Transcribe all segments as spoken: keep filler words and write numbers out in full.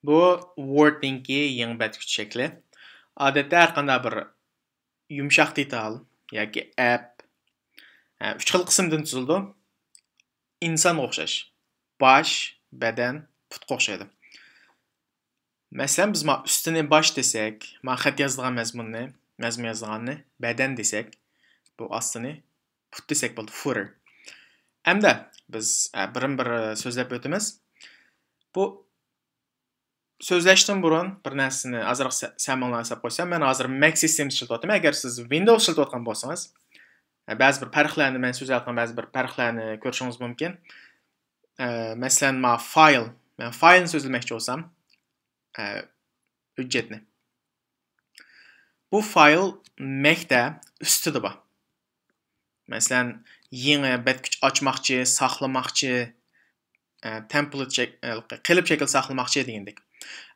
بۇ Word نىڭكى يېڭى بەتكۈچ شەكلى. ئادەتتە ھەر قانداق بىر يۇمشاق دېتال ياكى ئەپ، ئە، ئۈچ خىل قىسىمدىن تۈزۈلىدۇ. ئىنسانغا ئوخشاش. باش، بەدەن، پۇتقا ئوخشايدۇ. مەسىلەن، بىز ما ئۈستىنى باش دېسەك، ما خەت يازىدىغان مەزمۇننى، مەزمۇن يازىدىغاننى بەدەن دېسەك، بۇ ئاستىنى پۇت دېسەك بولدى، footer. ئەمدى بىز، ئە، بىرمۇ بىر سۆزلەپ ئۆتىمىز. بۇ سۆزلەشتىن بۇرۇن بىر نەرسىنى ئازراق سە-، سەمىڭلارغا سەپ قويسام، مەن ھازىر Mac سىستېمىسى ئىشلىتىۋاتىمەن. ئەگەر سىز Windows ئىشلىتىۋاتقان بولسىڭىز، ئە، بەزى بىر پەرقلەرنى، مەن سۆزلەۋاتقان بەزى بىر پەرقلەرنى كۆرۈشىڭىز مۇمكىن. ئە، مەسىلەن، ما فايل. مەن فايلنى سۆزلىمەكچى بولسام، ئە، ھۆججەتنى. بۇ فايل مەكتە ئۈستىدە بار. مەسىلەن، يېڭى بەتكۈچ ئاچماقچى، ساقلىماقچى، ئە، تېمپلېت شەك-، ئە، قېلىپ شەكىل ساقلىماقچى دېگەندەك.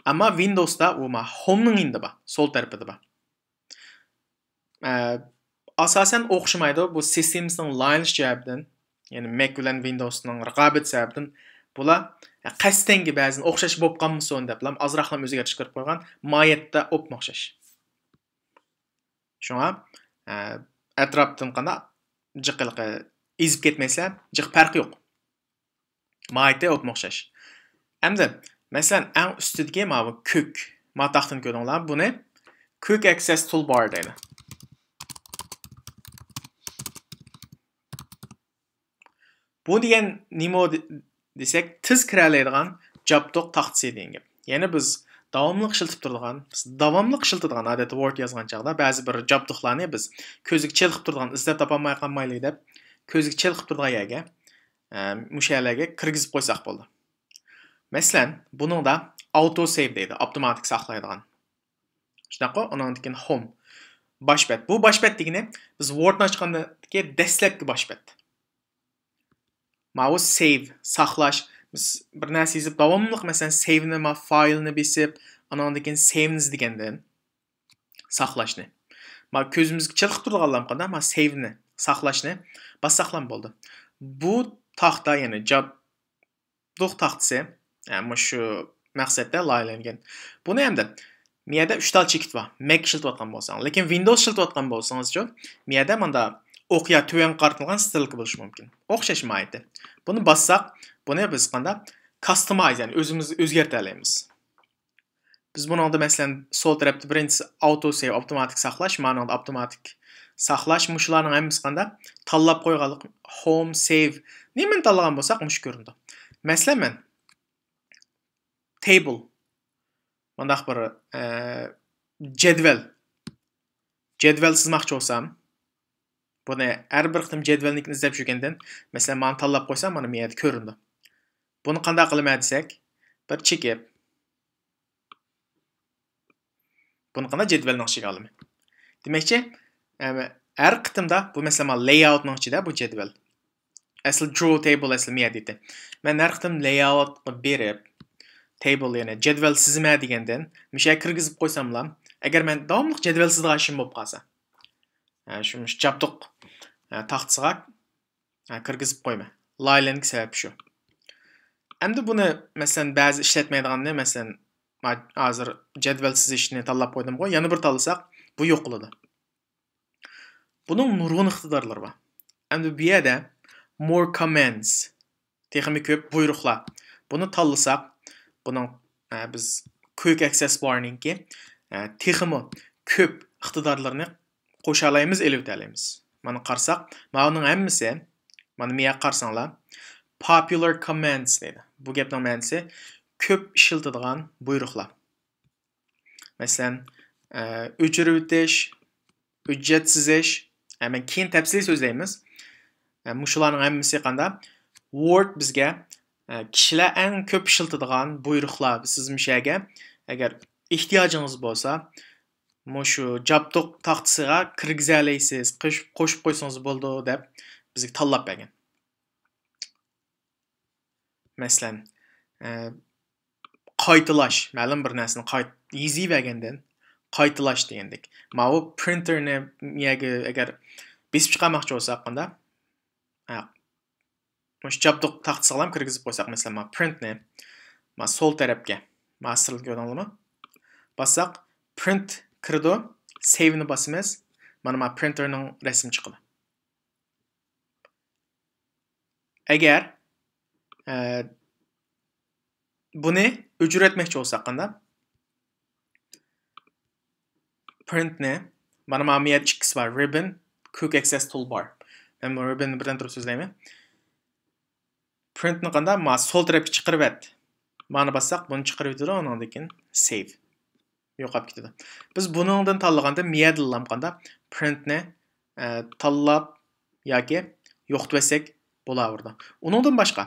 ئەمما Windowsتا ئۇ ما ھومنىڭ يېنىدا بار، سول تەرىپىدە بار. ئە، ئاساسەن ئوخشىمايدۇ. بۇ سىستېمىسىنىڭ لاينلىشىش جەھەتتىن، يەنى مەك بىلەن ۋىندوۋسنىڭ رىقابىتى سەۋەبىدىن بۇلار، ئە، قەستەنگە بەزىدىن ئوخشاش بولۇپ قالمىسۇن دەپلا ئازراقلا ئۆزگەرتىش كىرىپ قويغان، ماھىيەتتە ئوپمۇ ئوخشاش. شۇڭا، ئە، ئەتراپتىن قانداق جىق ھېلىقى ئېزىپ كەتمەيسىلەر، جىق پەرقى يوق. ماھىيىتى ئوپمۇ ئوخشاش. ئەمدى، مەسىلەن، ئەڭ ئۈستىدىكى ماۋۇ كۆك، ما تاختىنى كۆردۈڭلار، بۇنى Quick Access Toolbar دەيدۇ. بۇ دېگەن نېمە دېسەك، تېز كىرەلەيدىغان جابدۇق تاختىسى دېگەن گەپ. يەنى بىز داۋاملىق ئىشلىتىپ تۇرىدىغان، بىز داۋاملىق ئىشلىتىدىغان، ئادەتتە ۋورد يازغان چاغدا بەزى بىر جابدۇقلارنى بىز كۆزگە چېلىقىپ تۇرىدىغان، ئىزدەپ تاپالماي قالمايلى دەپ، كۆزگە چېلىقىپ تۇرىدىغان يەرگە، ئە، مۇشۇ يەرلەرگە كىرگۈزۈپ قويساق بولىدۇ. مەسىلەن، بۇنىڭدا ئاۋتو سېيۋ دەيدۇ، ئاپتوماتىك ساقلايدىغان. شۇنداققۇ؟ ئۇنىڭدىن كېيىن ھوم. باش بەت. بۇ باش بەت دېگىنى بىز ۋوردنى ئاچقاندىكى دەسلەپكى باش بەت. ماۋۇ سېيۋ، ساقلاش. بىز بىر نەرسە يېزىپ، داۋاملىق، مەسىلەن، سېيۋنى، ما فايلنى بېسىپ، ئانىڭدىن كېيىن سېيۋنى ئىزدىگەندىن ساقلاشنى. ما كۆزىمىزگە چېلىقىپ تۇرىدىغانلام قانداق؟ ما سېيۋنى، ساقلاشنى باسساقلام بولدى. بۇ تاختا، يەنى جابدۇق تاختىسى، ئە، مۇشۇ مەقسەتتە لايىھەلەنگەن. بۇنى ئەمدى، مۇ يەردە ئۈچ تال چېكىت بار. مەك ئىشلىتىۋاتقان بولساڭ. لېكىن ۋىندوۋس ئىشلىتىۋاتقان بولسىڭىزچۇ، مۇ يەردە ماندا ئوقيا تۆۋەنگە قارىتىلغان سترېلكا بولۇشى مۇمكىن. ئوخشاش ماھىيىتى. بۇنى باسساق، بۇنى بىز قانداق؟ كاستمايز، يەنى ئۆزىمىز ئۆزگەرتەلەيمىز. بىز بۇنىڭدا، مەسىلەن، سول تەرەپتە بىرىنچىسى ئاۋتو سېيۋ، ئاپتوماتىك ساقلاش، مانىڭدا ئاپتوماتىك ساقلاش، مۇشۇلارنىڭ ھەممىسى قانداق؟ تاللاپ قويغانلىق، ھوم، سېيۋ، نېمىنى تاللىغان بولساق، مۇشۇ كۆرۈنىدۇ. مەسىلەن، مەن تېيبىل، مۇنداق بىر، ئە، جەدۋەل، جەدۋەل سىزماقچى بولسام، بۇنى ھەر بىر قېتىم جەدۋەلنىڭكىنى ئىزدەپ يۈرگەندىن، مەسىلەن، مانا تاللاپ قويسام، مانا بۇ يەردە كۆرۈندى. بۇنى قانداق قىلىمەن دېسەك، بىر چېكىپ، بۇنى قانداق جەدۋەلنىڭ ئىچىگە ئالىمەن؟ دېمەكچى، ئەم، ھەر قېتىمدا بۇ، مەسىلەن، مانا لەيئاۋۇتنىڭ ئىچىدە بۇ جەدۋەل. ئەسلى دراو تەيبىل، ئەسلى مۇ يەردە ئىدى. مەن ھەر قېتىم لەيئاۋۇتقا بېرىپ، تەيبىل، يەنى جەدۋەل سىزىمەن دېگەندىن، مۇشۇ يەرگە كىرگۈزۈپ قويساملا، ئەگەر مەن داۋاملىق جەدۋەل سىزىدىغان ئىشىم بولۇپ قالسا، ھە، شۇ، مۇشۇ جابدۇق، ھە، تاختىسىغا، ھە، كىرگۈزۈپ قويىمەن. لايىھەلەنگەن سەۋەب شۇ. ئەمدى بۇنى، مەسىلەن، بەزى ئىشلەتمەيدىغاننى، مەسىلەن، ما-، ھازىر جەدۋەل سىزىشنى تاللاپ قويدۇمغۇ، يەنە بىر تاللىساق، بۇ يوق بولىدۇ. بۇنىڭ نۇرغۇن ئىقتىدارلىرى بار. ئەمدى بۇ يەردە more commands، تېخىمۇ كۆپ بۇيرۇقلار. بۇنى تاللىساق، بۇنىڭ، ئە، بىز Quick Access Barنىڭكى، ئە، تېخىمۇ كۆپ ئىقتىدارلىرىنى قوشالايمىز، ئېلىۋېتەلەيمىز. مانا قارىساق، ماۋۇنىڭ ھەممىسى، مانا مۇ يەرگە قارىساڭلار، popular commands دەيدۇ. بۇ گەپنىڭ مەنىسى كۆپ ئىشلىتىدىغان بۇيرۇقلار. مەسىلەن، ئە، ئۆچۈرۈۋېتىش، ھۆججەت سىزىش، ئە، مەن كېيىن تەپسىلىي سۆزلەيمىز. ئە، مۇشۇلارنىڭ ھەممىسى قانداق؟ ۋورد بىزگە، ئە، كىشىلەر ئەڭ كۆپ ئىشلىتىدىغان بۇيرۇقلار، سىز مۇشۇ يەرگە ئەگەر ئېھتىياجىڭىز بولسا، مۇشۇ جابدۇق تاختىسىغا كىرگۈزەلەيسىز، قوش-، قوشۇپ قويسىڭىز بولىدۇ دەپ بىزگە تاللاپ بەرگەن. مەسىلەن، ئە، قايتىلاش، مەلۇم بىر نەرسىنى قايت-، يېزىۋەرگەندىن قايتىلاش دېگەندەك. ماۋۇ پرىنتېرنى يەرگە ئەگەر بېسىپ چىقارماقچى بولساق، قانداق؟ ھە. مۇشۇ جابدۇق تاختىسىغىلا كىرگۈزۈپ قويساق، مەسىلەن، ما پرىنتنى، ما سول تەرەپكە، ماستېرلىق كۆردۈڭلارمۇ؟ باسساق، print كىرىدۇ، save نى باسىمىز. مانا، ما printer نىڭ رەسىمى چىقىدۇ. ئەگەر، ئە، بۇنى ئۆچۈرۈۋەتمەكچى بولساق قانداق؟ Print نى، مانا، ما يەردە ئىككىسى بار، ribbon، quick access toolbar. مەن بۇ ribbon نى بىردىن تۇرۇپ سۆزلەيمەن. Print نى قانداق؟ ما سول تەرەپكە چىقىرىۋەت. مانا باسساق، بۇنى چىقىرىۋېتىدۇ، ئۇنىڭدىن كېيىن save. يوقاپ كېتىدۇ. بىز بۇنىڭدىن تاللىغاندا، مىيەدىللام قانداق؟ Print نى، ئە، تاللاپ ياكى يوقىتىۋەتسەك بولاۋېرىدۇ. ئۇنىڭدىن باشقا،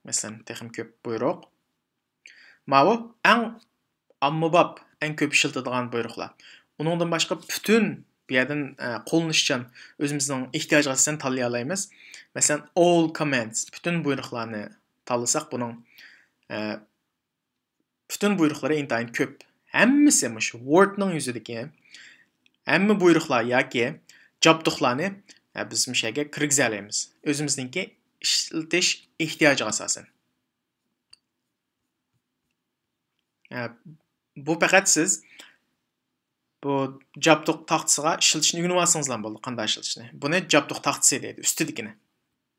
مەسىلەن، تېخىمۇ كۆپ بۇيرۇق. ماۋۇ ئەڭ ئاممىباب، ئەڭ كۆپ ئىشلىتىدىغان بۇيرۇقلار. ئۇنىڭدىن باشقا پۈتۈن بۇ يەردىن، ئە، قوللىنىشچان ئۆزىمىزنىڭ ئېھتىياجىغا ئاساسەن تاللىيالايمىز. مەسىلەن، all commands، پۈتۈن بۇيرۇقلارنى تاللىساق، بۇنىڭ، ئە، پۈتۈن بۇيرۇقلىرى ئىنتايىن كۆپ. ھەممىسى مۇشۇ Word نىڭ يۈزىدىكى ھەممە بۇيرۇقلار ياكى جابدۇقلارنى، ئە، بىز مۇشۇ يەرگە كىرگۈزەلەيمىز. ئۆزىمىزنىڭكى ئىشلىتىش ئېھتىياجىغا ئاساسەن. ئە، بۇ پەقەت سىز بۇ جابدۇق تاختىسىغا ئىشلىتىشنى ئۆگىنىۋالسىڭىزلا بولدى، قانداق ئىشلىتىشنى. بۇنى جابدۇق تاختىسى دەيدۇ، ئۈستىدىكىنى.